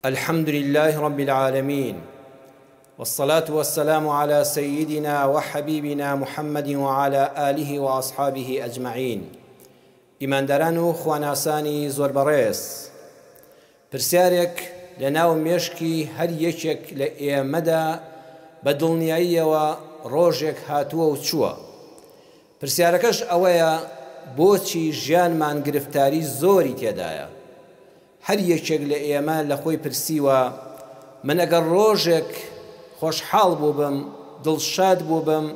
الحمد لله رب العالمين والصلاة والسلام على سيدنا وحبيبنا محمد وعلى آله وأصحابه أجمعين. ئیمانداران و خواناسانی زۆر بەڕێز، پرسیارێک لە ناو مێشکی هەر یەکێک لە ئێمەدا بە دڵنیاییەوە ڕۆژێک هاتووە و چووە. پرسیارەکەش ئەوەیە بۆچی ژیانمان گرفتاری زۆری تێدایە؟ هەر یەکێک لە ئێمە لە خۆی پرسیوە، من ئەگەر ڕۆژێک خۆشحاڵ بووبم، دڵشاد بووبم،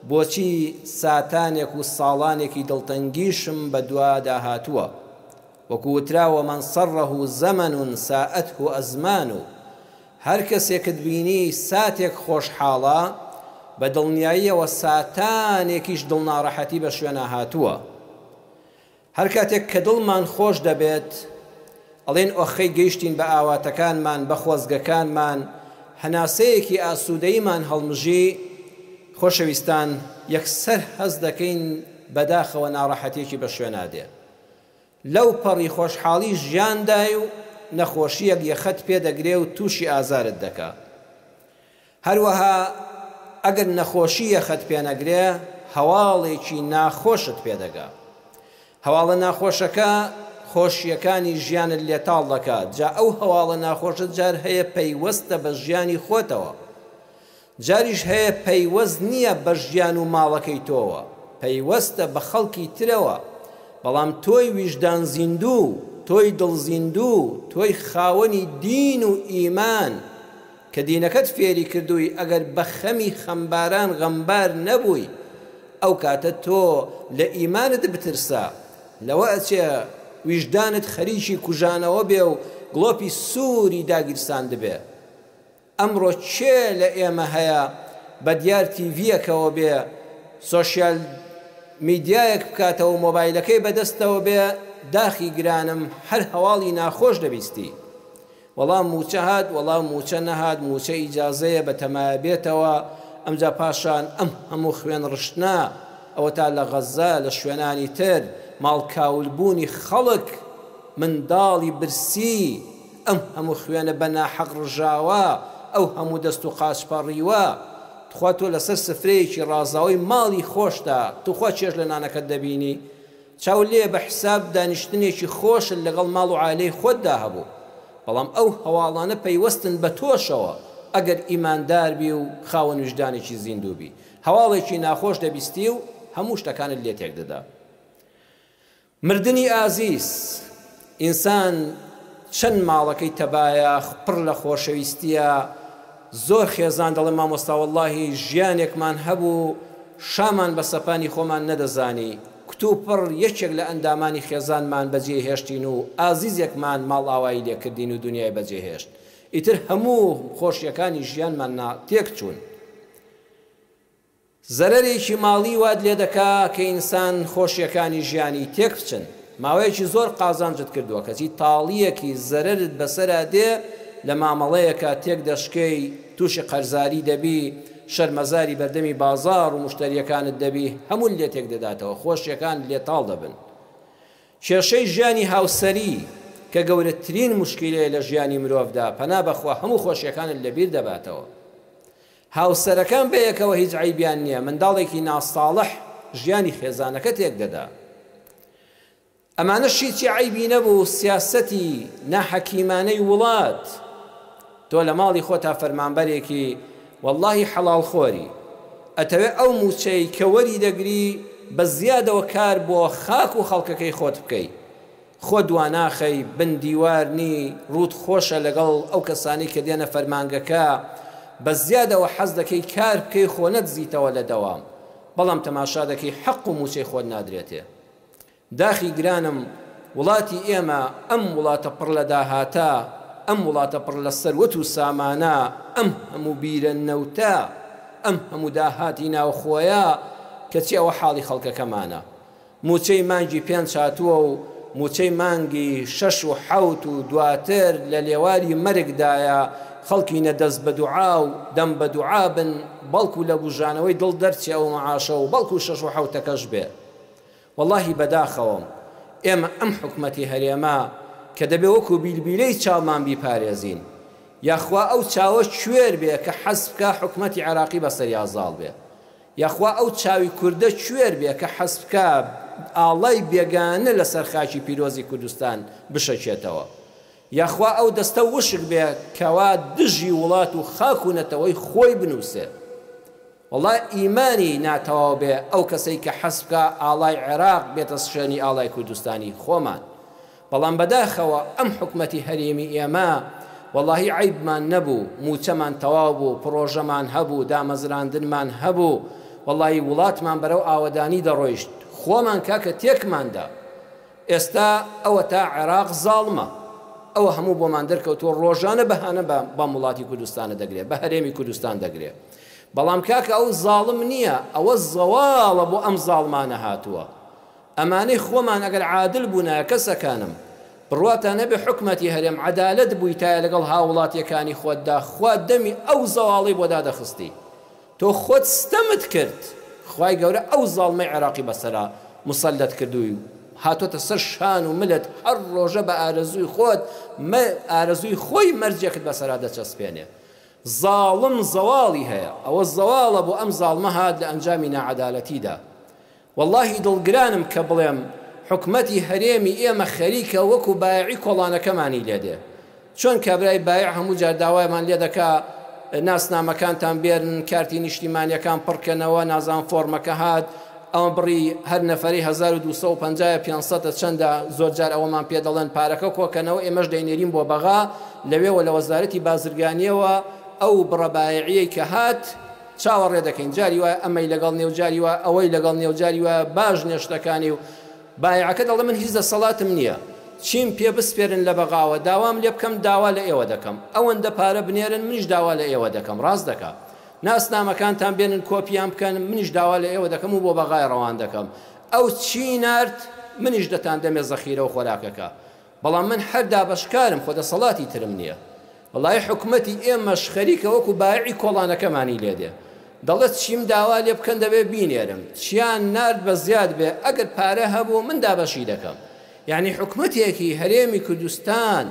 بۆچی ساتانێک و ساڵانێکی دڵتەنگیشم بەدوادا هاتووە؟ وەکو وتراوە من سره زمن ساءته ازمان، هەر کەسێکت بینی ساتێک خۆشحاڵە، بە دڵنیاییەوە ساتانێکیش دڵناڕەحەتی بە شوێنا هاتووە. هەر کاتێک کە دڵمان خۆش دەبێت، ئەڵێین ئۆخەی گەیشتین بە ئاواتەکانمان، بە خۆزگەکانمان، هەناسەیەکی ئاسوودەییمان هەڵمژی، خۆشەویستان یەکسەر هەست دەکەین بەداخەوە ناڕەحەتییەکی بە شوێنا دێ. لەو پەڕی خۆشحاڵی ژیاندای و نەخۆشییەک یەخەت پێ دەگرێ و تووشی ئازارت دەکا. هەروەها ئەگەر نەخۆشی یەخەت پێ نەگرێ هەواڵێکی ناخۆشت پێ دەگا. هەواڵە ناخۆشەکە خۆشییەکانی ژیانت لێ تاڵ دەکات، جا ئەو هەواڵە ناخۆشە جار هەیە پەیوەستە بە ژیانی خۆتەوە، جاریش هەیە پەیوەست نییە بە ژیان و ماڵەکەی تۆوە، پەیوەستە بە خەڵکی ترەوە، بەڵام تۆی ویژدان زیندوو، تۆی دڵ زیندوو، تۆی خاوەنی دین و ئیمان، کە دینەکەت فێری کردووی ئەگەر بە خەمی خەمباران غەمبار نەبووی ئەو کاتە تۆ لە ئیمانت بترسە لەوە ئەچێ ویژدانت خەریکی کوژانەوە بێ و گڵۆپی سووری داگیرساندبێ. ئەمڕۆ کێ لە ئێمە هەیە بە دیار تیڤییەکەوە بێ سۆشیال میدیایەک بکاتەوە و مۆبایلەکەی بەدەستەوە بێ داخی گرانم هەر هەواڵی ناخۆش دەبیستی. وەڵا موچە هات وەڵا موچە نەهات موچە ئیجازەیە بەتەمایە بێتەوە ئەمجا پاشان ئەم هەموو خوێن ڕشتنە ئەوەتا لە غەزە لە شوێنانی تر ماڵ کاول بوونی خەڵک منداڵی برسی ئەم هەموو خوێنە بە ناحەق ڕژاوە ئەو هەموو دەست و قاچ پەڕیوە تخوا تۆ لەسەر سفرەیەکی ڕازاوەی ماڵی خۆشتا توخوا چێژ لە نانەکەت دەبینی چاو لێ بە حساب دانیشتنێکی خۆشت لەگەڵ ماڵ و عایلەی خۆتدا هەبوو، بەڵام ئەو هەواڵانە پەیوەستن بە تۆشەوە، ئەگەر ئیماندار بی و خاوەن ویژدانێکی زیندوو بی، هەواڵێکی ناخۆش دەبیستی و هەموو شتەکانت لێ تێکدەدا. مردنی ئازیز، ئینسان چەند ماڵەکەی تەبایە، پڕ لە خۆشەویستییە، زۆر خێزان دەڵێن مامۆستا وەڵاهی ژیانێکمان هەبوو شامان بە سەپانی خۆمان نەدەزانی، کتوپڕ یەکێک لە ئەندامانی خێزانمان بەجێی هێشتین و ئازیزێکمان ماڵئاوایی لێکردین و دونیای بەجێهێشت، ئیتر هەموو خۆشییەکانی ژیانمان تێکچوون. زەرەرێکی ماڵی وات لێدەکا کە ئینسان خۆشیەکانی ژیانی تێک بچن، ماوەیەکی زۆر قازانجت کردووە کەچی تاڵیەکی زەرەرت بەسەرا دێ لە مامەڵەیەکا تێک دەشکێی توشی قەرزاری دەبی شەرمەزاری بەردەمی بازاڕ و موشتەریەکانت دەبی هەموو لێ تێک دەداتەوە خۆشیەکانت لێ تاڵ دەبن. کێشەی ژیانی هاوسەری کە گەورەترین موشکیلەیە لە ژیانی مرۆڤدا پەنا بەخوا هەموو خۆشیەکانت لەبیر دەباتەوە. هاوسەرەکان بەیەکەوە هیچ عەیبیان نیە منداڵێکی ناساڵح ژیانی خێزانەکە تێک دەدا ئەمانەش هیچی عەیبی نەبوو سیاسەتی ناحەکیمانەی وڵات تۆ لە ماڵی خۆتا فەرمانبەرێکی وەڵاهی حەڵاڵ خۆری ئەتەوێ ئەو موچەی کە وەری دەگری بە زیادەوە کار بۆ خاک و خەڵکەکەی خۆت بکەی خۆت واناخەی بن دیوار نی ڕووت خۆشە لەگەڵ ئەو کەسانەی کە دێنە فەرمانگەکە بە زیادەوە حەز دەکەی کار بکەی خۆ نەدزیتەوە لە دەوام بەڵام تەماشا دەکەی حەق و موچەی خۆت نادرێتێ داخی گرانم وڵاتی ئێمە ئەم وڵاتە پڕ لە داهاتە ئەم وڵاتە پڕ لە سەروەت و سامانە ئەم هەموو بیرە نەوتە ئەم هەموو داهاتی ناوخۆیە کەچی ئەوە حاڵی خەڵکەکەمانە مووچەی مانگی پێنج هاتووە و مووچەی مانگی شەش و حەوت و دواتر لە لێواری مەرگدایە، خەڵکینە دەست بە دوعا و دەم بە دوعا بن بەڵکو لە بوژانەوەی دڵ دەرچێ ئەو مەعاشە و بەڵکو شەش و حەوتەکەش بێ. وەڵاهی بەداخەوەم ئێمە ئەم حکومەتی هەرێمە کە دەبێ وەکو بیلبیلەی چاومان بیپارێزین. یاخوا ئەو چاوە کوێر بێ کە حەز بکا حکومەتی عێراقی بەسەریا زاڵ بێ. یاخوا ئەو چاوی کوردە کوێر بێ کە حەز بکا ئاڵای بێگانە لەسەر خاکی پیرۆزی کوردستان بشەکێتەوە. یاخوا ئەو دەستە وشک بێ کەوا دژی وڵات و خاک و نەتەوەی خۆی بنووسێ. وەڵا ئیمانی ناتەواو بێ ئەو کەسەی کە حەز بکا ئاڵای عێراق بێتە شوێنی ئاڵای کوردستانی خۆمان. بەڵام بەداخەوە ئەم حکومەتی هەرێمی ئێمە وەڵاهی عەیبمان نەبوو موچەمان تەواو بوو پڕۆژەمان هەبوو دامەزراندنمان هەبوو وەڵاهی وڵاتمان بەرەو ئاوەدانی دەڕۆیشت خۆمان کاکە تێکماندا ئێستا ئەوەتا عێراق زاڵمە ئەوە هەموو بۆمان دەرکەوتووە ڕۆژانە بەهانە بەم وڵاتی کوردستانە دەگرێ بە هەرێمی کوردستان دەگرێ بەڵام کاکە ئەو زاڵم نییە ئەوە زەواڵە بۆ ئەم زاڵمانە هاتووە ئەمانەی خۆمان ئەگەر عادل بوونایە کەسەکانم بڕواتان هەبێ حکومەتی هەرێم عەدالەت بوویتایە لەگەڵ هاووڵاتیەکانی خۆتدا خوا دەمی ئەو زەواڵەی بۆ دادەخستی تۆ خۆت ستەمت کرد خوای گەورە ئەو زاڵمەی عێراقی بەسەرا مسەلەت کردووی و هاتۆتە سەر شان و ملت هەر ڕۆژە بە ئارەزووی خۆت ئارەزووی خۆی مەرجێکت بەسەرا دەچەسپێنێ زاڵم زەواڵی هەیە ئەوە زەواڵە بۆ ئەم زاڵمە هات لە ئەنجامی ناعەدالەتیدا وەڵاهی دڵگرانم کە بڵێم حکومەتی هەرێمی ئێمە خەریکە وەکو بایعی کۆڵانەکەمانی لێدێ چۆن کابرای بایع هەموو جار داوایمان لێدەکا ناسنامەکانتان بێرن کارتی نیشتیمانیەکان پڕکەنەوە نازانم فۆرمەکە هات ئەوە بڕی هەر نەفەری 1250 500 چەندە زۆر جار ئەوەمان پێ دەڵێن پارەکە کۆکەنەوە ئێمەش دەینێرین بۆ بەغا لەوێوە لە وەزارەتی بازرگانیەوە ئەو بڕە بایعیەی کە هات چاوەڕێ دەکەین جاری وایە ئەمەی لەگەڵ نیە و جاری وایە ئەوەی لەگەڵ نیە و جاری وایە باش نیە شتەکانی و بایعەکە دەڵێ من هیچ دەسەڵاتم نیە چیم پێ بسپێرن لە بەغاوە داوام لێ بکەم داوا لە ئێوە دەکەم ئەوەندە پارە بنێرن منیش داوا لە ئێوە دەکەم ڕاست دەکا ناسنامەکانتان بێنن کۆپیان بکەن منیش داوا لە ئێوە دەکەم و بۆ بەغای ڕەوان دەکەم ئەو چی نارد منیش دەتاندەمێ زەخیرە و خۆراکەکە بەڵام من هەر دابەشکارم خۆ دەسەڵاتی ترم نیە. وەڵایی حکومەتی ئێمەش خەریکە وەکو بایعی کۆڵانەکەمانی لێدێ دەڵێت چیم داوا لێ بکەن دەبێ بینێرم چیان نارد بە زیاد بێ ئەگەر پارە هەبوو من دابەشی دەکەم یەعنی حکومەتێکی هەرێمی کوردستان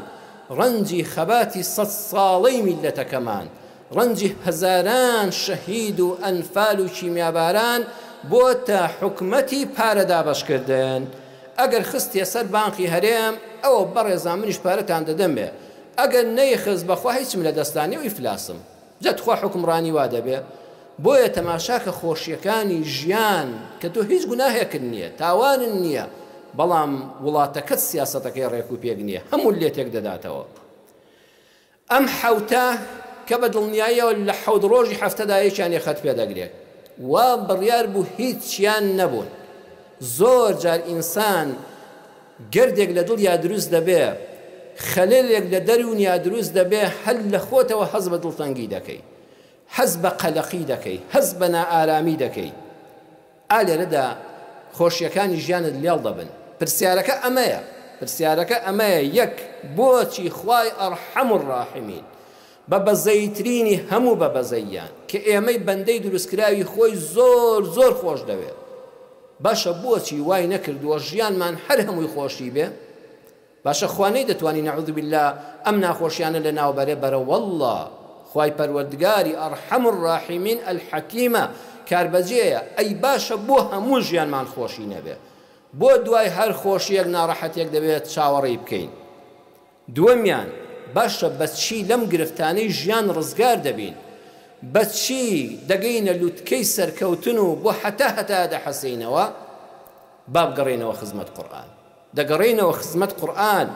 ڕەنجی خەباتی سەد ساڵەی میللەتەکەمان ڕەنجی هەزاران شەهید و ئەنفال و کیمیاباران بۆتە حکومەتی پارە دابەشکردن ئەگەر خستیە سەر بانقی هەرێم ئەوە بەڕێزان منیش پارەتان دەدەمێ ئەگەر نەیخست بەخوا هیچم لە دەستا نیە و ئیفلاسم جا تخوا حوکمڕانی وا دەبێ بۆیە تەماشاکە خۆشیەکانی ژیان کە تۆ هیچ گوناهێکت نیە تاوانت نیە بەڵام وڵاتەکەت سیاسەتەکەی ڕێک و پێک نیە هەموو لێ تێک دەداتەوە ئەم حەوتە کە بە دڵنیاییەوە لە حەوت ڕۆژی هەفتەدا یەکیان یەخەت پێ دەگرێت وا بڕیار بوو هیچیان نەبوون زۆر جار ئینسان گەردێک لە دڵیا دروست دەبێ خەلەلێک لە دەروونیا دروست دەبێ هەر لە خۆتەوە هەست بە دڵتەنگی دەکەی هەست بە قەلەقی دەکەی هەست بە نائارامی دەکەی ئا لێرەدا خۆشیەکانی ژیانت لێڵ دەبن. پرسیارەکە ئەمەیە، پرسیارەکە ئەمەیە، یەک، بۆچی خوای ارحم الراحمین، بە بەزەییترینی هەموو بە بەزەییان، کە ئێمەی بەندەی دروستکراوی خۆی زۆر زۆر خۆش دەوێ، باشە بۆچی وای نەکردووە ژیانمان هەر هەمووی خۆشی بێ؟ باشە خوا نەیدەتوانی نعوذ باللە ئەم ناخۆشیانە لەناو بەرێ بەرە واللە خوای پەروەردگاری ارحم الراحمین الحکیمە کاربەجێیە ئەی باشە بۆ هەموو ژیانمان خۆشی نەبێ بۆ دوای هەر خۆشیەک ناڕەحەتیەک دەبێت چاوەڕێی بکەین دووەمیان باشە بە چی لەم گرفتانەی ژیان ڕزگار دەبین بە چی دەگەینە لوتکەی سەرکەوتن و بۆ هەتا هەتایە دەحەسێینەوە با بگەڕێینەوە خزمەت قورئان دەگەڕێینەوە خزمەت قورئان،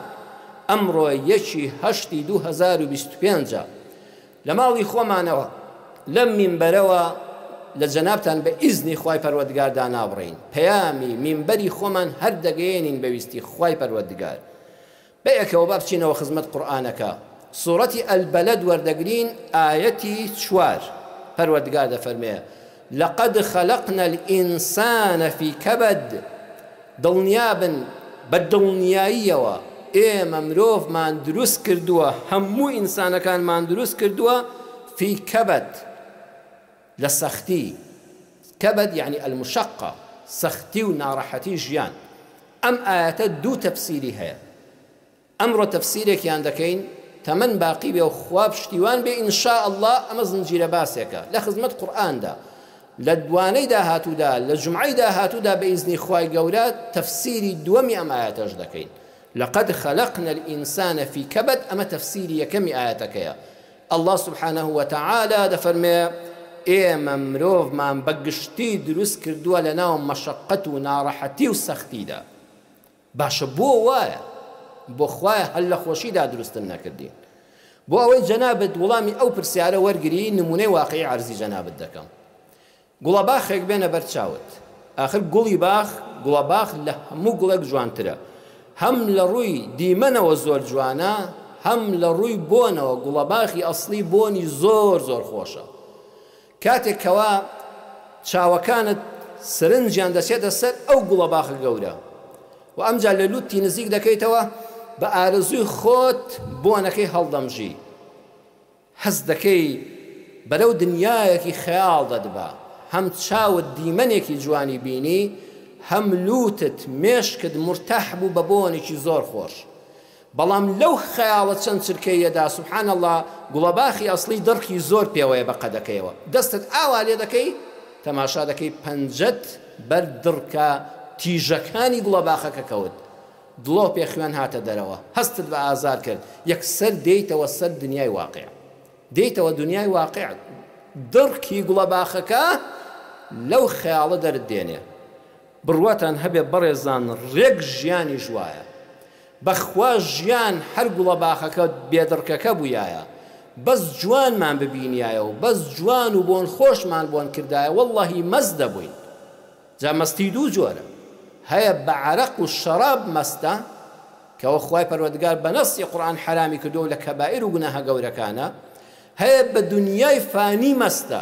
ئەمڕۆ یەکی هەشتی 2025 ە، لە ماڵی خۆمانەوە لەم مینبەرەوە لە جەنابتان بە ئیزنی خوای پەروەردگار دانابڕێین، پەیامی مینبەری خۆمان هەر دەگەیەنین بە ویستی خوای پەروەردگار. بەیەکەوە با بچینەوە خزمەت قورئانەکە، سوڕەتی البلد وەردەگرین ئایەتی چوار، پەروەردگار دەفەرموێ، لقد خلقنا الانسان فی کبد، دڵنیابن بە دڵنیاییەوە ئێمە مرۆڤمان دروست کردووە، هەموو ئینسانەکانمان دروست کردووە، فی کبد، لە سەختی، کبد یەعنی المشقە، سەختی و ناڕەحەتی ژیان. ئەم ئایەتە دوو تەفسیری هەیە. ئەمڕۆ تەفسیرێکیان دەکەین تەمەن باقی بێ و خوا پشتیوان بێ ان شاء اللە ئەمە زنجیرە باسێکە لە خزمەت قورئاندا لە دوانەی داهاتوودا لە جومعەی داهاتوودا بە ئیزنی خوای گەورە تەفسیری دووەمی ئەم ئایەتەش دەکەین لقد خلقنا الانسان فی کبد ئەمە تەفسیری یەکەمی ئایەتەکەیە اللە سبحانه وتعالی دەفەرمێ ئێمە مرۆڤمان بە گشتی دروست کردووە لەناو مەشەقەت و ناڕەحەتی و سەختیدا باشە بۆ وایە؟ بۆ خوایە هەر لە خۆشیدا دروستم نەکردین؟ بۆ ئەوەی جەنابت وڵامی ئەو پرسیارە وەرگری نمونەی واقعی عەرزی جەنابت دەکەم. گوڵەباخێک بێنە بەر چاوت. ئاخر گوڵی باخ، گوڵەباخ لە هەموو گوڵێک جوانترە. هەم لە ڕووی دیمەنەوە زۆر جوانە، هەم لە ڕووی بۆنەوە گوڵەباخی ئەسڵی بۆنی زۆر زۆر خۆشە. کاتێک کەوا چاوەکانت سەرنجیان دەچێتە سەر ئەو گوڵەباخە گەورە و ئەمجا لە لوتتی نزیک دەکەیتەوە بە ئارەزووی خۆت بۆنەکەی هەڵدەمژی هەست دەکەی بەرەو دنیایەکی خەیاڵ دەتبا هەم چاوت دیمەنێکی جوانی بینی هەم لوتت مێشکت مورتاح بوو بە بۆنێکی زۆر خۆش بەڵام لەو خەیاڵە چەند چرکەییەدا سبحان اللە گوڵەباخی ئەسڵی دڕکی زۆر پێوەیە بە قەدەکەیەوە دەستت ئاوا لێ دەکەی تەماشا دەکەی پەنجەت بەر دڕکە تیژەکانی گوڵەباخەکە کەوت دڵۆپێ خوێن هاتە دەرەوە هەستت بە ئازار کرد یەکسەر دێیتەوە سەر دنیای واقیع دێیتەوە دنیای واقیع دڕکی گوڵەباخەکە لەو خەیاڵە دەرت دێنێ بڕواتان هەبێ بەڕێزان ڕێک ژیانیش وایە بەخوا ژیان هەر گوڵە باخەکە بێ دڕکەکە بویایە بەس جوانمان ببینیایە و بەس جوان و بۆن خۆشمان بۆن کردایە وەڵڵەهی مەست دەبوین جا مەستی دوو جۆرە هەیە بە عەرەق و شەراب مەستە کەوە خوای پەروەردگار بە نەسی قورئان حەرامی کردووە و لە کەبائیر و گوناهە گەورەکانە هەیە بە دونیای فانی مەستە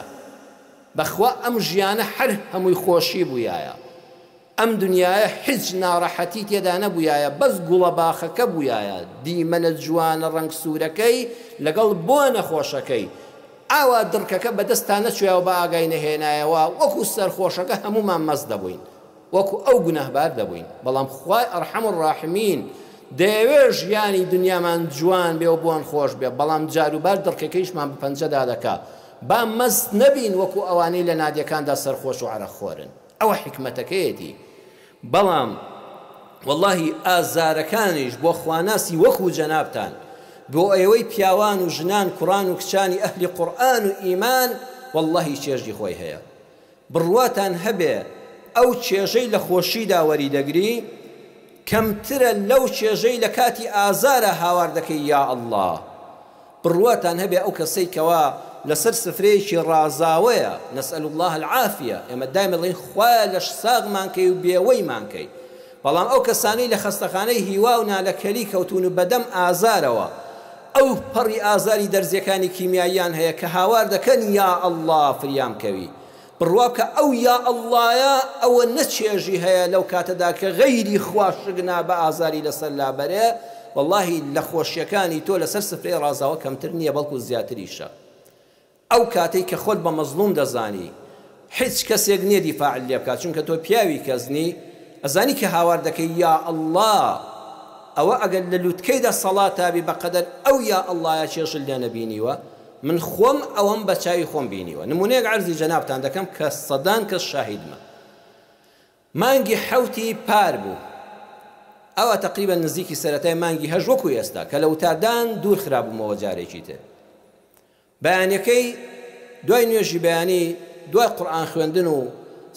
بەخوا ئەم ژیانە هەر هەمووی خۆشی بویایە ئەم دنیایە هیچ ناڕەحەتی تێدا نەبویایە بەس گوڵە باخەکە بویایە دیمەنە جوانە ڕەنگ سورەکەی لەگەڵ بۆنە خۆشەکەی ئاوا دڕکەکە بەدەستا نەچویاوە بە ئاگای نەهێنایەوە وەکو سەرخۆشەکە هەموومان مەست دەبوین وەکو ئەو گوناهبار دەبووین، بەڵام خوای ارحم الراحمین دەیەوێ ژیانی دنیامان جوان بێ و بۆن خۆش بێ، بەڵام جاروبار دڕکەکەیشمان بە پەنجەدا دەکا، با مەست نەبین وەکو ئەوانەی لە نادیەکاندا سەرخۆش و عەرەق خۆرن، ئەوە حیکمەتەکەیەتی، بەڵام وەڵاهی ئازارەکانیش بۆ خواناسی وەکو جەنابتان، بۆ ئێوەی پیاوان و ژنان کوڕان و کچانی ئەهلی قورئان و ئیمان وەڵاهی چێژی خۆی هەیە. بڕواتان هەبێ ئەو چێژەی لە خۆشیدا وەریدەگری کەمترە لەو چێژەی لە کاتی ئازارا هاوار دەکەی یا اللە بڕواتان هەبێ ئەو کەسەی کەوا لەسەر سفرەیەکی ڕازاوەیە نسأل اللە العافیە ئێمە دایمە دەڵێین خوایە لەش ساغمان کەی و بێوەیمان کەی بەڵام ئەو کەسانەی لە خەستەخانەی هیوا و نالەکەلی کەوتوون و بەدەم ئازارەوە ئەو پەڕی ئازاری دەرزیەکانی کیمیاییان هەیە کە هاوار دەکەن یا اللە فریام کەوی بڕوا بکە ئەو یا اللەیە ئەوە نە چێژی هەیە لەو کاتەدا کە غەیری خوا شک نا بە ئازاری لەسەر لابەرێ وەڵاهی لە خۆشیەکانی تۆ لەسەر سفرەی ڕازاوە کەمتر نیە بەڵکو زیاتریشە. ئەو کاتەی کە خۆت بە مەزڵوم دەزانی حیچ کەسێک نیە دیفاعت لێ بکات چونکە تۆ پیاوی کەس نی ئەزانی کە هاوار دەکەی یا اللە ئەوە ئەگەر لە لوتکەی دەسەڵاتا بی بەقەدەر ئەو یا اللەیە چێژت لێ نەبینیوە من خۆم ئەوەم بە چاوی خۆم بینیوە نمونەیەک عەرزی جەنابتان دەکەم کە سەدان کەس شاهیدمە مانگی حەوتی پار بوو ئەوە تەقریبەن نزیکی سەرەتای مانگی هەشت وەکو ئێستا کە لە وتاردان دوور خرابوومەوە جارێکی تر بەیانەکەی دوای نوێژی بەیانی دوای قورئان خوێندن و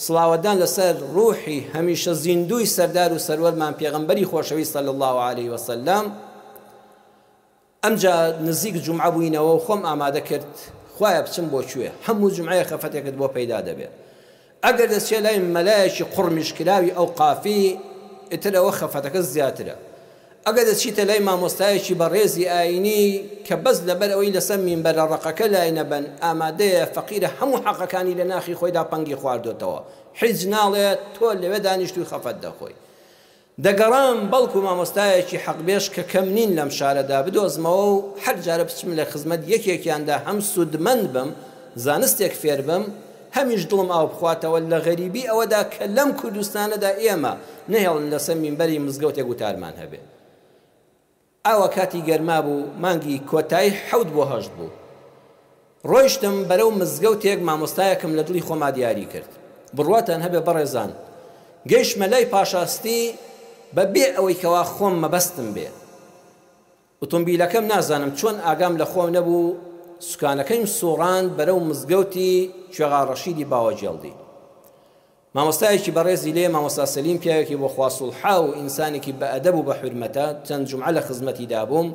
سڵاوەتدان لەسەر ڕوحی هەمیشە زیندووی سەردار و سەروەرمان پێغەمبەری خۆشەویست صلی اللە علیه وسلم ئەمجا نزیک جومعە بووینەوە و خۆم ئامادە کرد خوایە بچم بۆ کوێ هەموو جومعەیە خەفەتێکت بۆ پەیدا دەبێ ئەگەر دەچێ لای مەلایەکی قوڕمیشکراوی ئەوقافی ئیتر ئەوە خەفەتەکە زیاترە ئەگەر دەچیتە لای مامۆستایەکی بەڕێزی ئاینی کە بەس لەبەر ئەوەی لەسەر مینبەرە ڕەقەکە لای نەبەن ئامادەیە فەقیرە هەموو حەقەکانی لە ناخی خۆیدا پەنگی خواردۆتەوە حیچ ناڵێ تۆ لەوێ دانیشتووی خەفەت دەخۆی دەگەڕام بەڵکو مامۆستایەکی حەقبێژ کە کەم نین لەم شارەدا بدۆزمەوە و هەر جارە بچم لە خزمەت یەکێکیاندا هەم سوودمەند بم زانستێک فێر بم هەمیش دڵم ئاو بخواتەوە لە غەریبی ئەوەدا کە لەم کوردستانەدا ئێمە نەهێڵن لەسەر مینبەری مزگەوتێک وتارمان هەبێ. ئاوا کاتی گەرما بوو، مانگی کۆتایی حەوت بۆ هەشت بوو. ڕۆیشتم بەرەو مزگەوتێک مامۆستایەکم لە دڵی خۆما دیاری کرد. بڕواتان هەبێ بەڕێزان گەیشتمە لای پاشاستی بە بێ ئەوەی کەوا خۆم مەبەستم بێ. ئوتومبیلەکەم نازانم چۆن ئاگام لە خۆم نەبوو سوکانەکەیم سوڕاند بەرەو مزگەوتی کوێغا ڕەشیدی باوەجێڵدی. مامۆستایەکی بەڕێزی لێ مامۆستا سەلیم پیاوێکی بۆ خوا سوڵحاو و ئینسانێکی بە ئەدەب و بە حورمەتە چەند جومعە لە خزمەتیدا بووم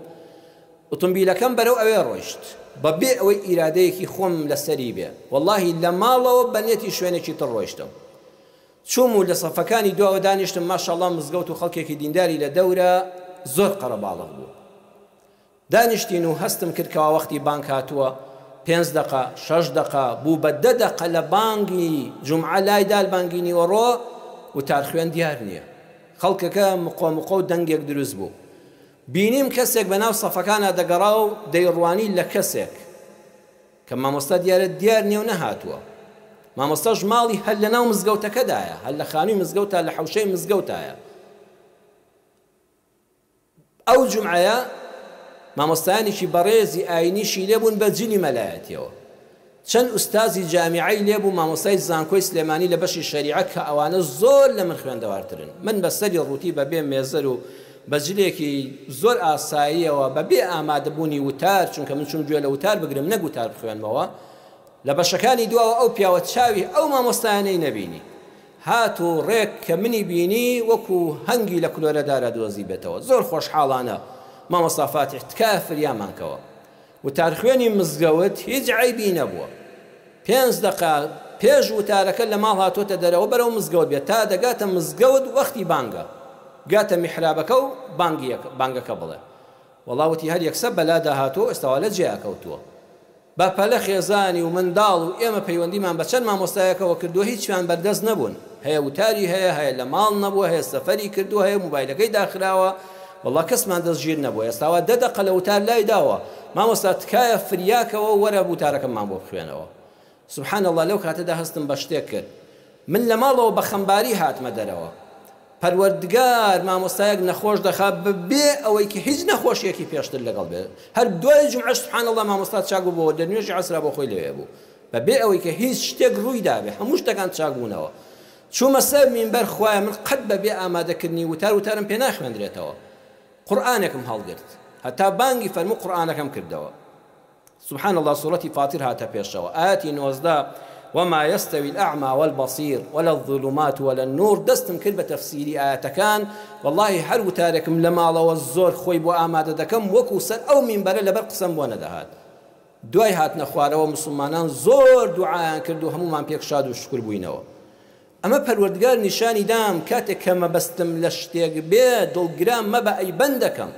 ئوتومبیلەکەم بەرەو ئەوێ ڕۆیشت بە بێ ئەوەی ئیرادەیەکی خۆم لەسەری بێ وەڵاهی لە ماڵەوە بە نێتی شوێنێکی تر ڕۆیشتم چووم و لە سەفەکانی دواوە دانیشتم ماشاءاللە مزگەوت و خەڵکێکی دینداری لە دەورە زۆر قەرەباڵغ بوو دانیشتین و هەستم کرد کەوا وەختی بانگ هاتووە، پێنج دەقە، شەش دەقە، بوو بە دە دەقە لە بانگی جومعە لای دال بانگی نیوەڕۆ، وتارخوێن دیار نییە. خەڵکەکە مقۆ مقۆ و دەنگێک دروست بوو. بینیم کەسێک بە ناو سەفەکانا دەگەڕا و دەیڕوانی لە کەسێک کە مامۆستا دیارە دیار نییە و نەهاتووە. مامۆستاش ماڵی هەر لە ناو مزگەوتەکەدایە، هەر لە خانووی مزگەوتا لە حەوشەی مزگەوتایە. ئەو جومعەیە مامۆستایانێکی بەڕێزی ئاینیشی لێ بوون بە جلی مەلایەتیەوە. چەند ئوستازی جامیعەی لێ بوو، مامۆستای زانکۆی سلێمانی لە بەشی شەریعە کە ئەوانە زۆر لە من خوێندەوارترن. من بە سەری ڕووتی بە بێ مێزەر و بە جلێکی زۆر ئاساییەوە بە بێ ئامادەبوونی وتار، چونکە من چووم گوێ لە وتار بگرم نەک وتار بخوێنمەوە، لە بەشەکانی دواوە ئەو پیاوە چاوی ئەو مامۆستایانەی نەبینی. هات و ڕێک کە منی بینی وەکو هەنگی لە کلۆرە دارا دۆزیبێتەوە زۆر خۆشحاڵانە مامۆستا فاتیح تکایە فریامان کەوە وتارخوێنی مزگەوت هیچ عەیبی نەبووە پێنج دەقە پێش وتارەکە لە ماڵ هاتۆتە دەرەوە بەرەو مزگەوت بێت تا دەگاتە مزگەوت وەختی بانگە گاتە میحرابەکە و بانگەکە بڵێ وەڵا وتی هەر یەکسەر بەلادا هاتووە و ئێستا وا لە جێیا کەوتووە. بە پەلە خێزانی و منداڵ و ئێمە پەیوەندیمان بە چەند مامۆستایەکەوە کردووە هیچیان بەردەست نەبوون، هەیە وتاری هەیە، هەیە لە ماڵ نەبووە، هەیە سەفەری کردووە، هەیە موبایلەکەی داخراوە، وەڵا کەسمان دەستگیر نەبووە، ئێستا وا دە دەقە لە وتار لای داوە، مامۆستا تکایە فریاکەوە و وەرە وتارەکەمان بۆ بخوێنەوە. سبحان اللە لەو کاتەدا هەستم بە شتێک کرد من لە ماڵەوە بە خەمباری هاتمە دەرەوە پەروەردگار مامۆستایەک نەخۆش دەخا بەبێ ئەوەی کە هیچ نەخۆشیەکی پێشتر لەگەڵ بێت هەر دوای جومعەش سبحان اللە مامۆستا چاک بووەوە لە نوێژی عەسرا بۆ خۆی لەوێ بوو بەبێ ئەوەی کە هیچ شتێک ڕووی دابێ هەموو شتەکان چاک بوونەوە چوومە سەر مینبەر خوایە من قەت بەبێ ئامادەکردنی وتار وتارم پێ ناخوێندرێتەوە قورئانێکم هەڵگرت هەتا بانگی فەرموو قورئانەکەم کردەوە سبحان اللە سورەتی فاتر هاتە پێشەوە ئایەتی 19 وما يستوي الأعمى والبصير ولا الظلمات ولا النور دەستم کرد بە تەفسیری ئایەتەکان واللهی هەر وتارێکم لە ماڵەوە زۆر خۆی بۆ ئامادە دەکەم وەکو سەر ئەو مینبەرە لەبەر قسەم بۆ نەدەهات دوای هاتنە خوارەوە مسلمانان زۆر دوعایان کرد و هەمومان پێک شاد و شکر بووینەوە ئەمە پەروەردگار نیشانی دام کاتێک کە مەبەستم لە شتێک بێ دڵگران مەبە ئەی بەندەکەم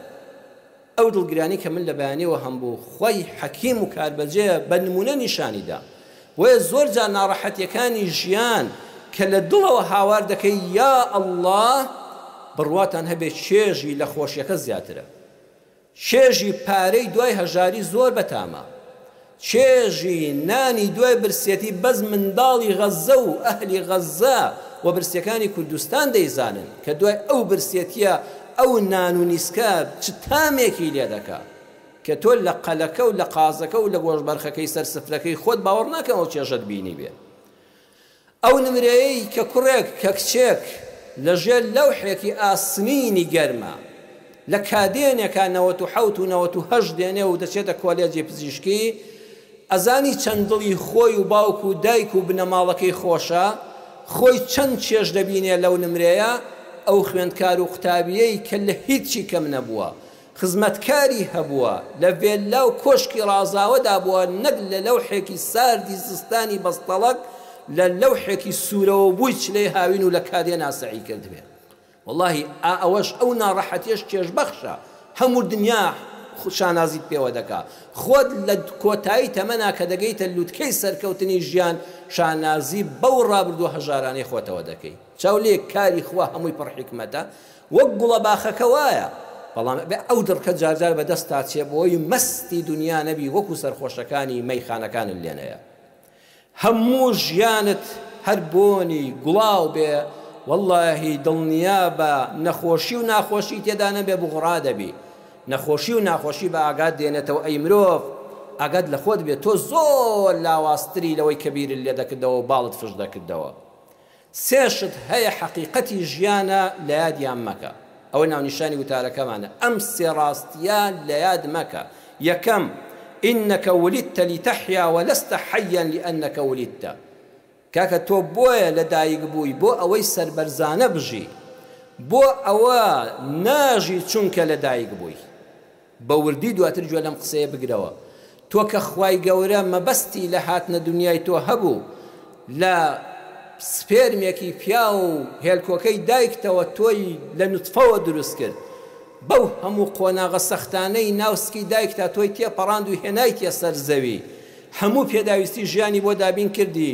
ئەو دڵگرانی کە من لە بەیانیەوە هەمبوو خوای حەکیم و کاربەجێ بە نموونە نیشانی دام. بۆیە زۆر جار ناڕەحەتیەکانی ژیان کە لە دڵەوە هاوار دەکەی یا اللە بڕواتان هەبێ چێژی لە خۆشیەکە زیاترە. چێژی پارەی دوای هەژاری زۆر بەتامە. چێژی نانی دوای برسێتی بەس منداڵی غەززە و ئەهلی غەززە و برسیەکانی کوردستان دەیزانن کە دوای ئەو برسێتیە ئەو نان و نیسکە چ تامێکی لێ دەکا کە تۆ لە قەلەکە و لە قازەکە و لە گۆشت بەرخەکەی سەر سفرەکەی خۆت باوەڕ ناکەم ئەو چێژەت بینیبێ. ئەو نمرەیەی کە کوڕێک کە کچێک لە ژێر لەوحێکی ئاسنینی گەرما لە کادێنێکا 97 و 98 دێنێ و دەچێتە کۆلێجی پزیشکی ئەزانی چەند دڵی خۆی و باوک و دایک و بنەماڵەکەی خۆشە خۆی چەند چێژ دەبینێ لەو نمرەیە ئەو خوێندکار و قوتابیەی کە لە هیچی کەم نەبووە خزمەتکاری هەبووە، لە ڤێللا و کۆشکی ڕازاوەدا بووە نەک لە لەوحێکی ساردی زستانی بەستەڵەک لە لەوحێکی سوورەوەبووی چلەی هاوین و لە کادێنا سەعی کردبێ. وەڵاهی ئا ئەوەش ئەو ناڕەحەتیەش چێژبەخشە، هەموو دنیا شانازیت پێوە دەکا، خۆت لە کۆتایی تەمەنا کە دەگەیتە لوتکەی سەرکەوتنی ژیان شانازی بەو ڕابردووە هەژارانەی خۆتەوە دەکەی. چاو لێ کاری خوا هەمووی پڕ حیکمەتە وەک گوڵە باخەکە وایە بەڵام ئەبێ ئەو دڕکە جارجار بە دەستا چێ بۆی مەستی دونیا نەبی وەکو سەرخۆشەکانی مەیخانەکانت لێ نەیە هەموو ژیانت هەر بۆنی گوڵاو بێ وەڵاهی دڵنیابە نەخۆشی و ناخۆشی تێدا نەبێ بوغڕا دەبی. نەخۆشی و ناخۆشی بە ئاگات دێنێتەوە ئەی مرۆڤ ئاگات لە خۆت بێت تۆ زۆر لاوازتری لەوەی کە بیرت لێ دەکردەوە و باڵت فش دەکردەوە. سێ شت هەیە حەقیقەتی ژیانە لە یادیان مەکە. ئەوە ناونیشانی وتارەکەمانە، ئەم سێ ڕاستییە لە یاد مەکە، یەکەم، انک ولدت لتحیا ولست حیا لانک ولدت، کاکە تۆ بۆیە لە دایک بووی بۆ ئەوەی سەربەرزانە بژی، بۆ ئەوە ناژی چونکە لە دایک بووی. بە وردی دواتر گوێ لەم قسەیە بگرەوە، تۆ کە خوای گەورە مەبەستی لە هاتنە دونیای تۆ هەبوو لە سپێرمێکی پیاو و هێلکۆکەی دایکتەوە تۆی لە نوتفەوە دروست کرد بەو هەموو قۆناغە سەختانەی ناو سکی دایکتا تۆی تێپەڕاند و هێنایتیە سەر زەوی هەموو پێداویستی ژیانی بۆ دابین کردی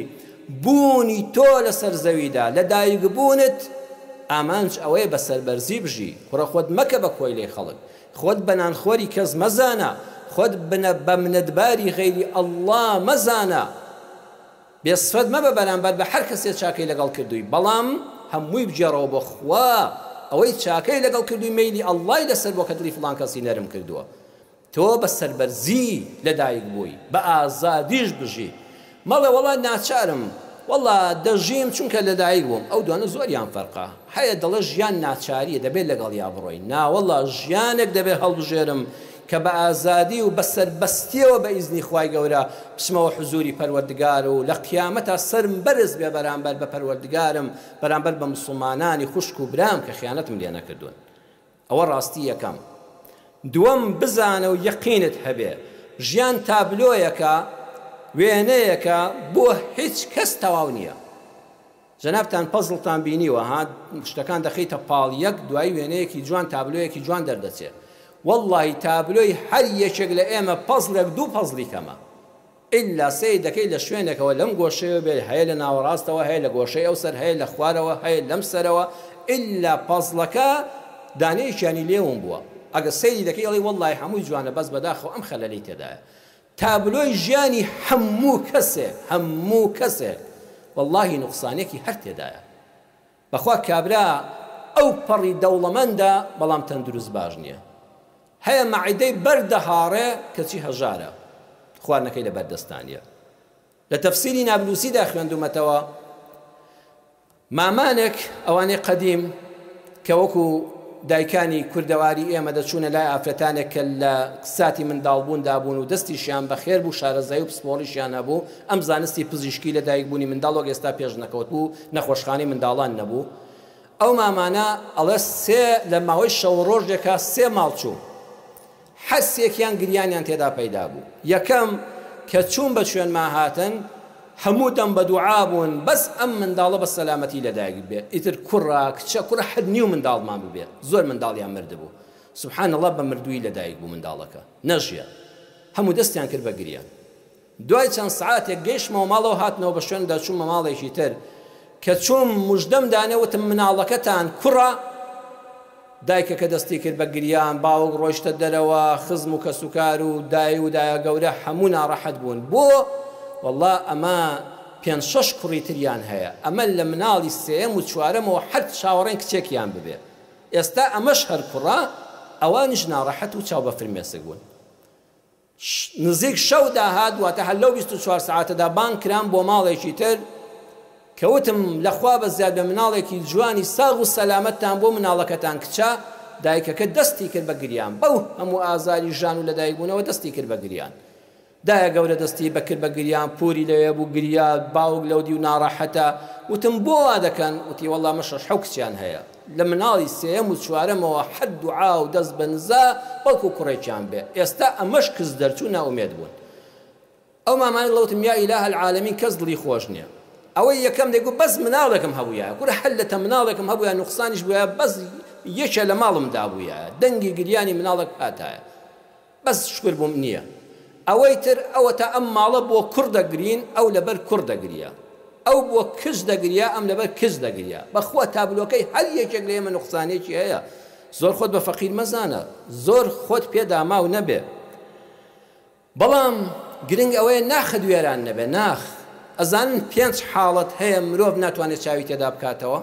بوونی تۆ لەسەر زەویدا لە دایک بوونت ئامانج ئەوەیە بە سەربەرزی بژی کوڕە خۆت مەکە بە کۆیلەی خەڵک خۆت بە نانخۆری کەس مەزانە، خۆت بنە بە منەتباری غەیری اللە مەزانە، بێ سفەت مەبە بەرامبەر بە هەر کەسێ چاکەی لەگەڵ کردووی، بەڵام هەمووی بگێڕەوە بۆ خوا، ئەوەی چاکەی لەگەڵ کردووی مەیلی اللە ی لەسەر بووە کە دڵی فڵان کەسی نەرم کردووە. تۆ بە سەربەرزی لەدایک بووی، بە ئازادیش بژی. مەڵێ وەڵا ناچارم، وەڵا دەژیم چونکە لەدایک بووم. ئەو دوانە زۆریان فەرقە. هەیە دەڵێ ژیان ناچارییە دەبێت لەگەڵیا بڕۆی. نا وەڵا ژیانێک دەبێت هەڵبژێرم کە بە ئازادی و بە سەربەستییەوە بە ئیزنی خوای گەورە بچمەوە حزوری پەروەردگار و لە قیامەتا سەرم بەرز بێ بەرامبەر بە پەروەردگارم، بەرامبەر بە موسڵمانانی خوشک و برام کە خیانەتم لێ نەکردوون. ئەوە ڕاستی یەکەم. دووەم بزانە و یەقینت هەبێ ژیان تابلۆیەکە، وێنەیەکە بۆ هیچ کەس تەواو نییە. جەنابتان پەزڵتان بینیوە ها شتەکان دەخەیتە پاڵ یەک دوایی وێنەیەکی جوان تابلۆیەکی جوان دەردەچێ. وەڵڵاهی تابلۆی هەر یەکێک لە ئێمە پەزڵێک دوو پەزڵی کەمە. ئیلا سەیر دەکەی لە شوێنێکەوە لەم گۆشەیەوە بێت هەیە لە ناوەڕاستەوە هەیە لە گۆشەی ئەو سەر هەیە لە خوارەوە هەیە لەم سەرەوە ئیلا پەزڵەکە دانەیەکیانی لێ ون بووە ئەگەر سەیری دەکەی ئەڵێی وەڵڵاهی هەمووی جوانە بەس بەداخەوە ئەم خەلەلەی تێدایە تابلۆی ژیانی هەموو کەسێک هەموو کەسێک وەڵڵاهی نوقسانێکی هەر تێدایە بەخوا کابرا ئەو پەڕی دەوڵەمەندە بەڵام تەندروست باش نیە هەیە مەعیدەی بەر دەهاڕێ کەچی هەژارە خواردنەکەی لەبەر دەستا نیە لە تەفسیری نابلوسیدا خوێندومەتەوە مامانێک ئەوانەی قەدیم کە وەکو دایکانی کوردەواری ئێمە دەچوونە لای ئافرەتانێک کە لە ساتی منداڵبووندا بوون و دەستیشیان بەخێر بوو شارەزایی و پسپۆڕیشیان هەبوو ئەم زانستی پزیشکی لە دایکبوونی منداڵ وەک ئێستا پێش نەکەوتبوو نەخۆشخانەی منداڵان نەبوو ئەو مامانە ئەڵێ سێ لە ماوەی شەو و ڕۆژێکا سێ ماڵ چووم هەر سێکیان گریانیان تێدا پەیدا بوو یەکەم کە چووم بە شوێنما هاتن هەموو دەم بە دوعا بوون بەس ئەم منداڵە بە سەلامەتی لەدایک ببێ ئیتر کوڕە کچە کوڕە هەر نیو منداڵمان ببێ زۆر منداڵیان مردبوو سبحان اللە بە مردوویی لەدایک بوو منداڵەکە نەژیا هەموو دەستیان کرد بە گریان دوای چەند سەعاتێک گەیشتمەوە ماڵەوە هاتنەوە بە شوێنمدا چوومە ماڵێکی تر کە چووم مژدەم دانێ وتم مناڵەکەتان کوڕە دایکەکە دەستی کرد بە گریان باوک ڕۆیشتە دەرەوە خزم و کەسوکار و دای و دایە گەورە هەموو ناڕەحەت بوون بۆ واللە ئەمە پێنج شەش کوڕی تریان هەیە ئەمە لە مناڵی سێیەم و چوارەمەوە هەر چاوەڕێن کچێکیان ببێ ئێستا ئەمەش هەر کوڕە ئەوانیش ناڕەحەت و چاو بە فرمێسک بوون نزیک شەو داهات، واتە هەر لەو 24 سەعاتەدا بانگ کرام بۆ ماڵێکی تر، کە وتم لە خوا بەزیاد بێ مناڵێکی جوانی ساغ و سەلامەتتان بۆ مناڵەکەتان کچە، دایکەکە دەستی کرد بە گریان، بەو هەموو ئازاری ژان و لەدایکبوونەوە دەستی کرد بە گریان. دایە گەورە دەستی بە کرد بە گریان، پوری لەوێ بوو گریا، باوک لەودیو ناڕەحەتە، وتم بۆ وا دەکەن؟ وتی وەڵا مە شەش حەو کچیان هەیە. لە مناڵی سێیەم و چوارەمەوە هەر دوعا و دەست بە نزا بەڵکو کوڕێکیان بێ ئێستا ئەمەش کز دەرچوو نائومێد بوون ئەو مامانە دڵە وتم یا ئیلاه العالمین کەس دڵی خۆش نیە ئەوەی یەکەم دەیگوت بەس مناڵێکم هەبوویایە کورە هەر لەتە مناڵێکم هەبوویا نوقسانیش بووایە بەس یەکێ لە ماڵمدا بوویایە دەنگی گریانی مناڵێک هاتایە بەس شوکر بۆم نیە ئەوەی تر ئەوەتا ئەم ماڵە بۆ کوڕ دەگرین ئەو لەبەر کوڕ دەگریا ئەو بۆ کچ دەگریا ئەم لەبەر کچ دەگریا بەخوا تابلۆکەی هەر یەکێک لە ئێمە نوقسانێکی هەیە زۆر خۆت بە فەقیر مەزانە زۆر خۆت پێ داماو نەبێ بەڵام گرنگ ئەوەیە ناخت وێران نەبێ ناخ ئەزانن پێنج حاڵەت هەیە مرۆڤ ناتوانێت چاوی تێدا بکاتەوە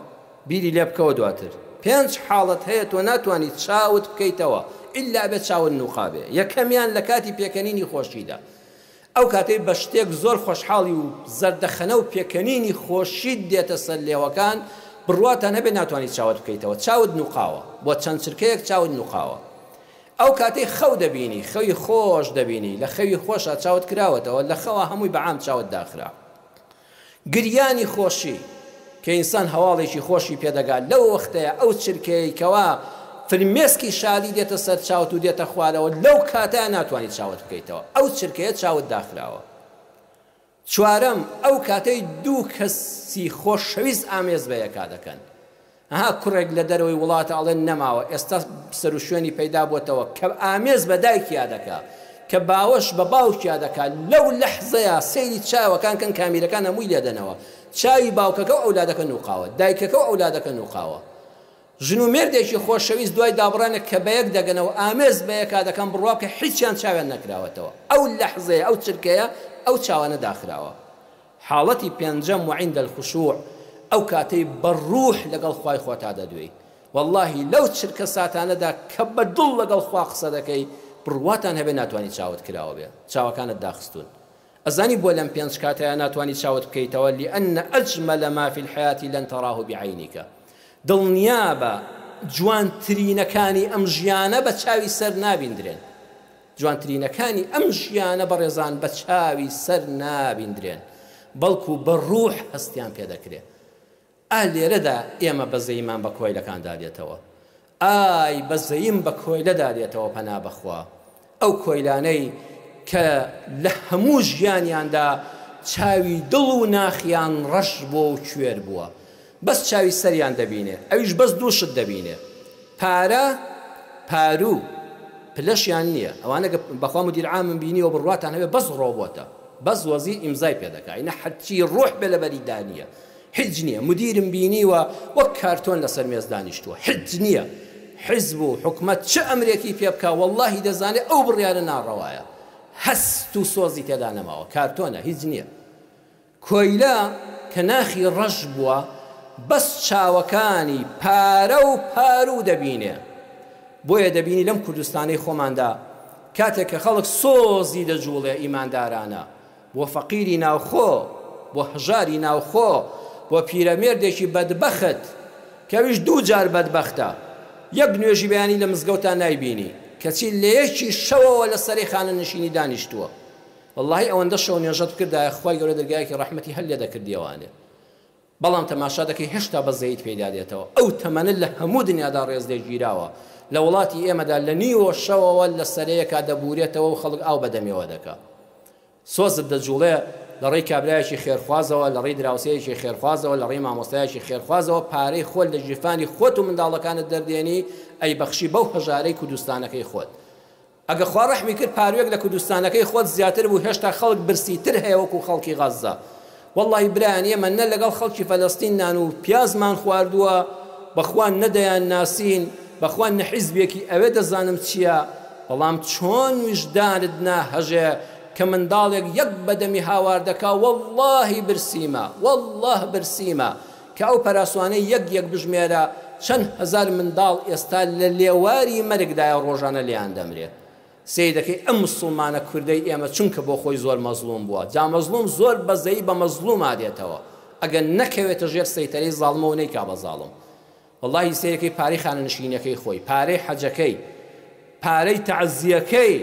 بیری لێ بکەوە دواتر پێنج حاڵەت هەیە تۆ ناتوانی چاوت بکەیتەوە. ئیلا ئەبێت چاوت نوقابێ یەکەمیان لە کاتی پێکەنینی خۆشیدا ئەو کاتەی بە شتێک زۆر خۆشحاڵی و زەردەخەنە و پێکەنینی خۆشیت دێتە سەر لێوەکان بڕواتان هەبێ ناتوانی چاوت بکەیتەوە چاوت نوقاوە بۆ چەند چرکەیەک چاوت نوقاوە ئەو کاتەی خەو دەبینی خەوی خۆش دەبینی لە خەوی خۆشا چاوت کراوەتەوە لە خەوا هەمووی بە عام چاوت داخرا گریانی خۆشی، کە ئینسان هەواڵێکی خۆشی پێ دەگات، لەو وەختەیا، ئەو چرکەیەی کەوا فرمێسکی شادی دێتە سەر چاوت و دێتە خوارەوە، لەو کاتەیا ناتوانی چاوت بکەیتەوە، ئەو چرکەیە چاوت داخراوە. چوارەم، ئەو کاتەی دوو کەسی خۆشەویست ئامێز بە یەکا دەکەن. ئەها کوڕێک لە دەرەوەی وڵاتە ئەڵێن نەماوە ئێستا سەروشوێنی پەیدا بۆتەوە کە ئامێز بە دایکیا دەکا کە باوەش بە باوکیا دەکا لەو لەحزەیا سەیری چاوەکان کەن کامیرەکان هەمووی لێدەنەوە چاوی باوکەکە و ئەولادەکە نوقاوە دایکەکە و ئەولادەکە نوقاوە ژن و مێردێکی خۆشەویست دوای دابڕانێک کە بەیەک دەگەنەوە ئامێز بەیەکا دەکەن بڕوا بکە هیچیان چاویان نەکراوەتەوە ئەو لەحزەیە ئەو چرکەیە ئەو چاوانە داخراوە حاڵەتی پێنجەم، وعند الخشوع، ئەو کاتەی بە ڕوح لەگەڵ خوای خۆتا دەدوێی وەڵاهی لەو چرکە ساتانەدا کە بە دڵ لەگەڵ خوا قسە دەکەی بڕواتان هەبێ ناتوانی چاوت کراوە بێ چاوەکانت داخستوون ئەزانی بۆ لەم پێنج کاتەیا ناتوانی چاوت بکەیتەوە لان اجمل ما فی الحیاة لن تراه بعینک دڵنیابە جوانترینەکانی ئەم ژیانە بە چاوی سەر نابیندرێن جوانترینەکانی ئەم ژیانە بەڕێزان بە چاوی سەر نابیندرێن، بەڵکو بە ڕوح هەستیان پێ دەکرێ. ئا لێرەدا ئێمە بەزەییمان بە کۆیلەکاندا دێتەوە. ئای بەزەییم بە کۆیلەدا دێتەوە پەنا بە خوا. ئەو کۆیلانەی کە لە هەموو ژیانیاندا چاوی دڵ و ناخیان ڕەش بووە و کوێر بووە. بەس چاوی سەریان دەبینێ ئەویش بەس دوو شت دەبینێ پارە پاروو پلەشیان نیە ئەوانە گە بەخوا مدیر عامم بینیوە بڕواتان هەبێ بەس ڕۆبۆتە بەس وەزیر ئیمزای پێ دەکا ئینە هەرچی ڕۆح بێ لەبەری دانیە حیچ نیە مدیرم بینیوە وەک کارتۆن لەسەر مێز دانیشتووە حیچ نیە حیزب و حکومەت چ ئەمرێکی پێ بکا وەڵاهی دەزانێ ئەو بڕیارە ناڕەوایە هەست و سۆزی تێدا نەماوە کارتۆنە هیچ نیە کۆیلە کە ناخی ڕەش بووە بەس چاوەکانی پارە و پاروو دەبینێ بۆیە دەبینی لەم کوردستانەی خۆماندا کاتێک کە خەڵک سۆزی دەجوڵێ ئیماندارانە بۆ فەقیری ناوخۆ بۆ هەژاری ناوخۆ بۆ پیرەمێردێکی بەدبەخت کە ئەویش دوو جار بەدبەختە یەک نوێژی بەیانی لە مزگەوتا نایبینی کەچی لە یەکی شەوەوە لە سەرەی خانەنشینی دانیشتووە وەڵاهی ئەوەندە شەو نوێژت بکردایە خوای گەورە دەرگایەکی ڕەحمەتی هەر لێ دەکردیەوانێ بەڵام تەماشا دەکەی هێشتا بەزەیت پێیدا دێتەوە ئەو تەمەنە لە هەموو دنیادا ڕێز لێ گیراوە لە وڵاتی ئێمەدا لە نیوە شەوەوە لە سەرەیەکا دەبورێتەوە و خەڵک ئاو بەدەمیەوە دەکا سۆزت دەجوڵێ لە ڕێی کابرایەکی خێرخوازەوە لە ڕێی دراوسێیەکی خێرخوازەوە لە ڕێی مامۆستایەکی خێرخوازەوە پارەی خۆت لە گیرفانی خۆت و منداڵەکانت دەردێنی ئەیبەخشی بەو هەژارەی کوردستانەکەی خۆت ئەگە خوا ڕەحمی کرد پاروێک لە کوردستانەکەی خۆت زیاتر بوو هێشتا خەڵک برسی تر هەیە وەکو خەڵکی غەززە وەڵاهی برایان ئێمە نە لەگەڵ خەڵکی فەلەستین نان و پیازمان خواردووە بەخوا نە دەیان ناسین بەخوا نە حیزبێکی ئەوێ دەزانم چییە بەڵام چۆن ویژدانت ناهەژێ کە منداڵێک یەک بەدەمی هاوار دەکا وەڵاهی برسیمە وەڵاه برسیمە کە ئەو پەراسوانەی یەک یەک بژمێرە چەند هەزار منداڵ ئێستا لە لێواری مەرگدایە ڕۆژانە لێیان دەمرێ سەیرەکەی ئەم مسوڵمانە کوردەی ئێمە چونکە بۆ خۆی زۆر مەزڵوم بووە جا مەزڵوم زۆر بەزەیی بە مەزڵوما دێتەوە ئەگەر نەکەوێتە ژێر سەیتەرەی زاڵمەوە نەیکا بە زاڵم وەڵاهی سەیرەکەی پارەی خانەنشینیەکەی خۆی پارەی حەجەکەی پارەی تەعزیەکەی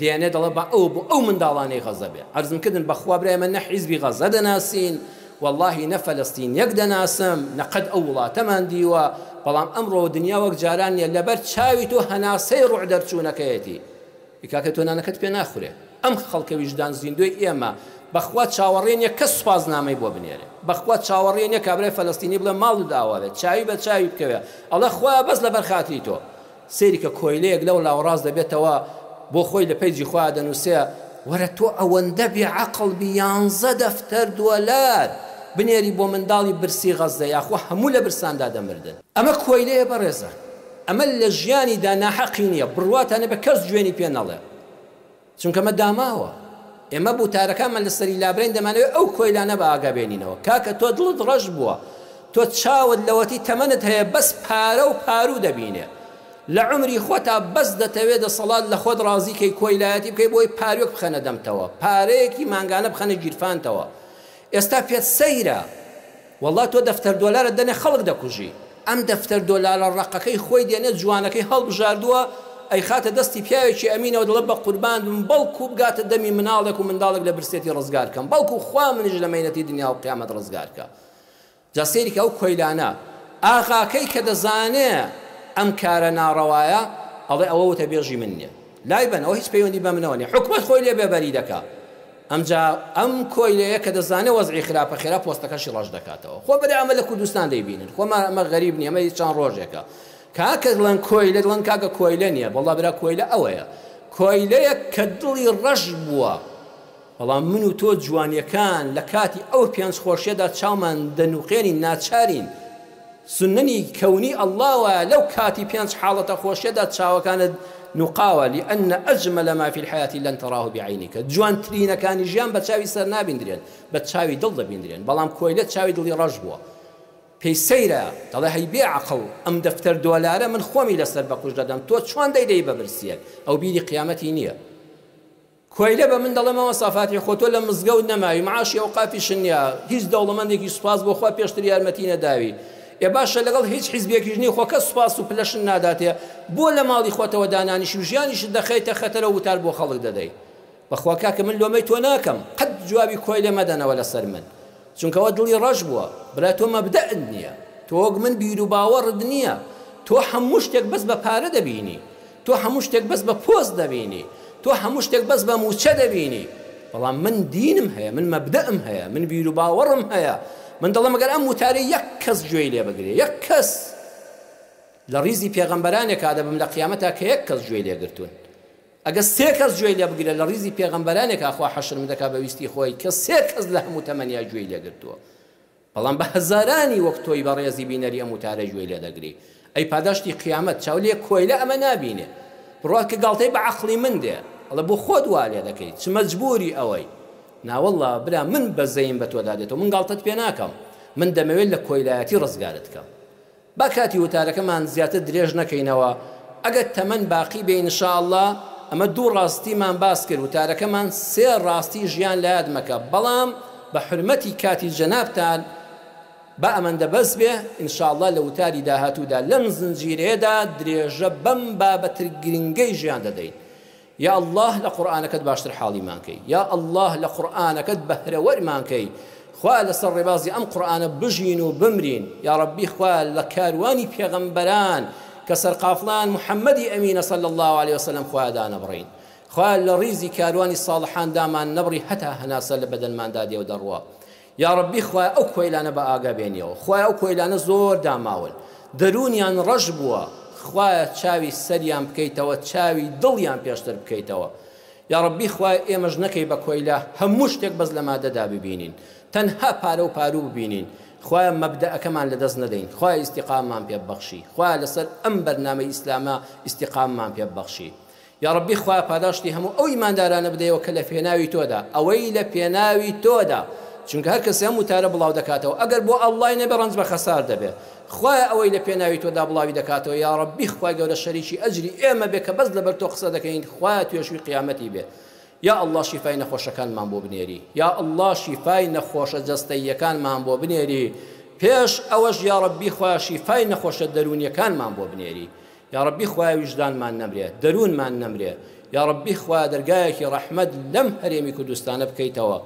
دێنێ دەڵێ با ئەوە بۆ ئەو منداڵانەی غەزە بێ عەرزم کردن بەخوا برای من نە حیزبی غەزە دەناسین وەڵاهی نە فەلەستین یەک دەناسم نە قەت ئەو وڵاتەمان دیوە بەڵام ئەمڕۆ دنیا وەک جاران نیە لەبەر چاوی تۆ هەناسەی ڕوع دەرچوونەکەیەتی ئی کاکە تۆ نانەکەت پێ ناخورێ ئەم خەڵکە ویژدان زیندوی ئێمە بەخوا چاوەڕێ نیە کەس سوپاسنامەی بۆ بنێرێ بەخوا چاوەڕێ نیە کابرای فەلەستینی بڵێ ماڵت ئاوا بێت چاوی بە چاوی بکەوێ ئەڵێ خوایە بەس لەبەر خاتری تۆ سەیری کە کۆیلەیەک لەو لاوە ڕاست دەبێتەوە بۆ خۆی لە پەیجی خۆیا دەنوسێ وەرە تۆ ئەوەندە بێ عەقڵ بی یانزە دەفتەر دۆلار بنێری بۆ منداڵی برسی غەززە یاخوا هەموو لە برساندا دەمردن. ئەمە کۆیلەیە بەڕێزان ئەمە لە ژیانیدا ناحەقی نیە بڕواتان هەبێ کەس جوێنی پێ نەڵێ چونکە ئەمە داماوە ئێمە بوتارەکانمان لەسەری لابرین دەمانەوێت ئەو کۆیلانە بە ئاگا بێنینەوە کاکە تۆ دڵت ڕەش بووە تۆ چاوت لەوەتی تەمەنت هەیە بەس پارە و پارو دەبینێ. لە عومری خۆتا بەس دەتەوێ دەسەڵات لە خۆت ڕازی کەی کۆیلایەتی بکەی بۆی پاروێک بخەنە دەمتەوە پارەیەکی مانگانە بخەنە گیرفانتەوە ئێستا پێت سەیرە وەڵا تۆ دەفتەر دۆلارت دەنێ خەڵک دەکوژی ئەم دەفتەر دۆلارە ڕەقەکەی خۆی دێنێ جوانەکەی هەڵبژاردووە ئەیخاتە دەستی پیاوێکی ئەمینەوە دەڵێ بە قوربان بم بەڵکو بگاتە دەمی مناڵێک و منداڵێک لە برسێتی ڕزگار کەم بەڵکو خوا منیش لە مەینەتی دنیا و قیامەت ڕزگار کە. جا سەیری کە ئەو کۆیلانە ئاغاکەی کە دەزانێ ئەم کارە ناڕەوایە ئەڵێ ئەوە وتەبێژی من نیە لای بەن ئەوە هیچ پەیوەندی بە منەوە نیە حکومەت خۆی لێ بێبەری دەکا ئەمجا ئەم کۆیلەیە کە دەزانێ وەزعی خراپە خێرا پۆستەکەشی ڕەش دەکاتەوە خۆ برا ئەمە لە کوردستان دەیبینن خۆ ئەمە غەریب نیە ئەمە چەند ڕۆژێکە کاکە دڵێن کۆیلە دڵێن کاکە کۆیلە نیە وەڵا برا کۆیلە ئەوەیە کۆیلەیەک کە دڵی ڕەش بووە بەڵام من و تۆ جوانیەکان لە کاتی ئەو پێنچ خۆشیەدا چاومان دەنوقێنین ناچارین سوننەنی کەونی اللە وایە لەو کاتی پێنچ حاڵەتە خۆشیەدا چاوەکانت نوقاوە لان اجمل ما فی الحیاة لن تراه بعینک جوانترینەکانی ژیان بە چاوی سەر نابیندرێن بە چاوی دڵ دەبیندرێن بەڵام کۆیلە چاوی دڵی ڕەش بووە پێی سەیرە دەڵێ هەی بێ عەقڵ ئەم دەفتەر دۆلارە من خۆمی لەسەر بەکوشت دەدەم تۆ چۆن دەیدەی بە برسیەک ئەو بیری قیامەتی نیە. کۆیلە بە من دەڵێ مامۆستا فاتیح خۆ تۆ لە مزگەوت نەماوی معاشی ئەوقافیشت نیە هیچ دەوڵەمەندێکی سوپاس بۆ خوا پێشتر یارمەتی نەداوی ئێ باشە لەگەڵ هیچ حیزبێکیش نی خۆ کەس سوپاس و پلەشت ناداتێ بۆ لە ماڵی خۆتەوە دانانیشی و ژیانیشت دەخەیتە خەتەرەوە وتار بۆ خەڵک دەدەی بەخوا کاکە من لۆمەی تۆ ناکەم قەت جوابی کۆیلە مەدەنەوە لەسەر من چونکە ئەوە دڵی ڕەش بووە برا تۆ مەبدەئت نییە تۆ وەک من بیروباوەڕت نییە تۆ هەموو شتێک بەس بە پارە دەبینی تۆ هەموو شتێک بەس بە پۆست دەبینی تۆ هەموو شتێک بەس بە مووچە دەبینی بەڵام من دینم هەیە من مەبدەئم هەیە من بیروباوەڕم هەیە من دەڵێم ئەگەر ئەم وتارەی یەک کەس گوێی لێ بگرێ یەک کەس لە ڕیزی پێغەمبەرانێکا دەبم لە قیامەتا کە یەک کەس گوێی لێ گرتوون ئەگەر سێ کەس گوێی لێ بگرێ لە ڕیزی پێغەمبەرانێکا خوا حەشرم دەکا بە ویستی خۆی کە سێ کەس لە هەموو تەمەنیا گوێی لێ گرتووە بەڵام بە هەزارانی وەک تۆی بەڕێزی بینەری ئەم وتارە گوێی لێ دەگری ئەی پاداشتی قیامەت چاو لێ کۆیلە ئەمە نابینێ بڕوات کە گاڵتەی بە عەقڵی من دێ ئەڵێ بۆ خۆت وا لێ دەکەی چ مەجبوری ئەوەی ناوەڵا برا من بەزەیم بە تۆدا دێتەوە من گاڵتەت پێ ناکەم من دەمەوێت لە کۆیلایەتی ڕزگارت کەم با کاتی وتارەکەمان زیاتر درێژ نەکەینەوە ئەگەر تەمەن باقی بێ ان شاء اللە ئەمە دوو ڕاستیمان باس کرد وتارەکەمان سێ ڕاستی ژیان لەیاد مەکە بەڵام بە حورمەتی کاتی جەنابتان با ئەمەندە بەس بێ ان شاء اللە لە وتاری داهاتوودا لەم زنجیرەیەدا درێژە بەم بابەتر گرنگەی ژیان دەدەین یا اللە لە قورئانەکەت باشتر حاڵیمان کەی یا اللە لە قورئانەکەت بەهرەوەرمان کەی خوایە لەسەر ڕێبازی ئەم قورئانە بژین و بمرین یاڕەبی خوایە لە کاروانی پێغەمبەران کە سەرقافڵەیان محمدی ئەمینە صلی اللە علیە وسلم خوایە دانەبڕین خوایە لە ڕیزی کاروانی صاڵحان دامان نەبڕی هەتا هەناسە لە بەدەنماندا دێ و دەڕوا یاڕەبی خوایە ئەو کۆیلانە بە ئاگا بێنیەوە خوایە ئەو کۆیلانە زۆر داماون دەروونیان ڕەش بووە خوایە چاوی سەریان بکەیتەوە چاوی دڵیان پێشتر بکەیتەوە یاڕەبی خوایە ئێمەش نەکەی بە کۆیلە هەموو شتێک بەس لە مادەدا ببینین تەنها پارە و پاروو ببینین خوایە مەبدەئەکەمان لەدەست نەدەین خوایە ئیستیقاممان پێ ببەخشی خوایە لەسەر ئەم بەرنامەی ئیسلامە ئیستیقاممان پێ ببەخشی یاڕەبی خوایە پاداشتی هەموو ئەو ئیماندارانە بدەیەوە کە لە پێناوی تۆدا ئەوەی لە پێناوی تۆدا چونکە هەر کەسێ ئەم وتارە بڵاو دەکاتەوە ئەگەر بۆ اللە ی نەبێ ڕەنج بە خەسار دەبێ خوایە ئەوەی لە پێناوی تۆدا بڵاوی دەکاتەوە یاڕەبی خوای گەورە شەریکی ئەجری ئێمە بێ کە بەس لەبەر تۆ قسە دەکەین خوایە توێشوی قیامەتی بێ یا اللە شیفای نەخۆشەکانمان بۆ بنێری یا اللە شیفای نەخۆشە جەستەییەکانمان بۆ بنێری پێش ئەوەش یاڕەبی خوایە شیفای نەخۆشە دەروونیەکانمان بۆ بنێری یاڕەبی خوایە ویژدانمان نەمرێ دەروونمان نەمرێ یاڕەبی خوایە دەرگایەکی ڕەحمەت لەم هەرێمی کوردستانە بکەیتەوە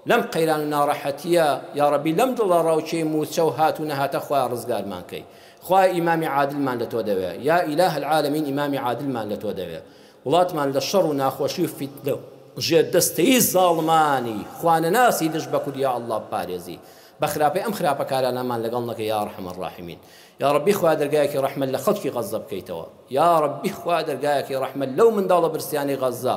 لەم قەیران و ناڕەحەتیە یاڕەبی لەم دڵەڕاوکێی موچە و هات و نەهاتە خوایە ڕزگارمان کەی خوایە ئیمامی عادلمان لە تۆ دەوێ یا ئیلاه العالمین ئیمامی عادلمان لە تۆ دەوێ وڵاتمان لە شەڕ و ناخۆشی و فیتنە و ژێردەستەیی زاڵمانی خوانەناسی دژ بە کورد یا اللە بپارێزی بە خراپەی ئەم خراپەکارانەمان لەگەڵ نەکەی یا ارحم الراحمین یاڕەبی خوایە دەرگایەکی ڕەحمەت لە خەڵکی غەززە بکەیتەوە یاڕەبی خوایە دەرگایەکی ڕەحمەت لەو منداڵە برسیانەی غەززە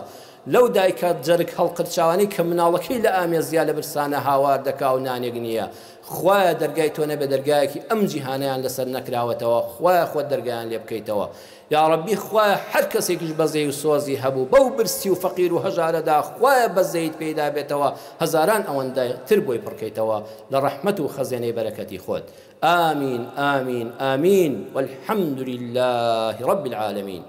لەو دایکە جەرگ هەڵقرچاوانەی کە مناڵەکەی لە ئامێزیا لە برسانە هاوار دەکا و نانێک نییە خوایە دەرگای تۆ نەبێ دەرگایەکی ئەم جیهانەیان لەسەر نەکراوەتەوە خوایە خۆت دەرگایان لێ بکەیتەوە یاڕەبی خوایە هەر کەسێکیش بەزەی و سۆزی هەبوو بەو برسی و فەقیر و هەژارەدا خوایە بەزەیت پێیدا بێتەوە هەزاران ئەوەندە تر بۆی پڕکەیتەوە لە ڕەحمەت و خەزێنەی بەرەکەتی خۆت. آمین آمین آمین والحمد لله رب العالمین.